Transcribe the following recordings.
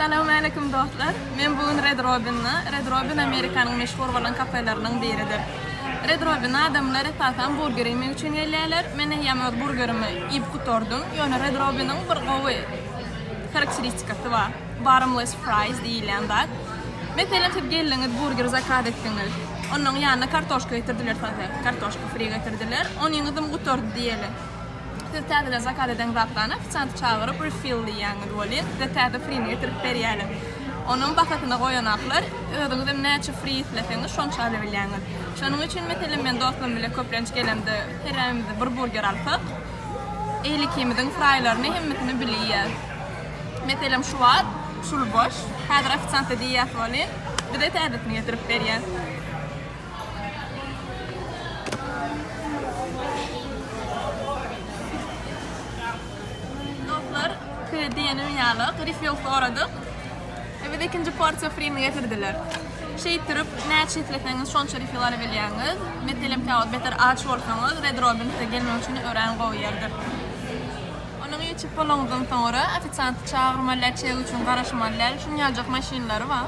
Salowmaleýkim dostlar. Men bu gün Red Robin-da. Red Robin Amerikanyň meşhur bolan kafeleriniň biridir. Red Robin adamlar esasan burger iýmek üçin gelýärler. Men eýýäm öz burgerimi iýip gutardym. Ýöne Red Robin-iň bir gowy harakteristikasy bar. Bottomless fries diýilýän zat. Meselem siz geldiňiz burger zakaz etdiňiz. Onuň ýanyna kartoşka getirdiler size. Kartoşka fri getirdiler. Onyňyzam gutardy diýeli. Siz täzeden zakaz eden zatlaryny ofisianty çagyryp refill diýýäňiz welin size täze frini getirip berýärler. Onuň bahasyna goýanaklar özüňizem näçe fri isleseňiz şonça alabilýäňiz. Şonuň üçin meselem men dostlarym bile köplenç gelemde herrämiz bir burger alsak 52-miziň fraýlaryny hemmesini bile iýýäs. Meselem şu wagt şul boş. Häzir ofisianta diýýäs welin bize täzesini getirip berýär. Dostlar, size diýenim ýaly, refill soradyk. We bize ikinji porsiýa frini getirdiler. Şeýtirip, näçe isleseňiz şonça refill alabilýäňiz. Meselem, käwagt beter aç bolsaňyz, Red Robin size gelmek üçin örän gowy ýerdir. Onuň içip bolaňyzdan soňra ofisianty çagyrmaly däl, çek üçin garaşmaly däl. Şuny ýaljak maşynlary bar.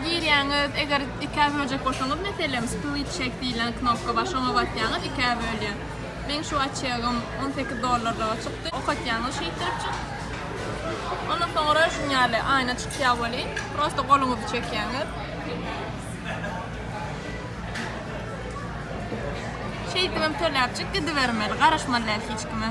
Girýäňiz, eger ikä böljek bolsaňyz, meselem, split check diýlen knopka bar, şoňa basýaňyz, ikä bölýär. Meň şu wagt çegim 18 dollarlyga çykdy. Okatýaňyz şeýtdiripjik. Ondan soňra şuny ýaly aýna çykýar welin, prosta goluňyzy çekýäňiz. Şeýdibem töläpjik gidibermeli, garaşmaly däl hiç kime.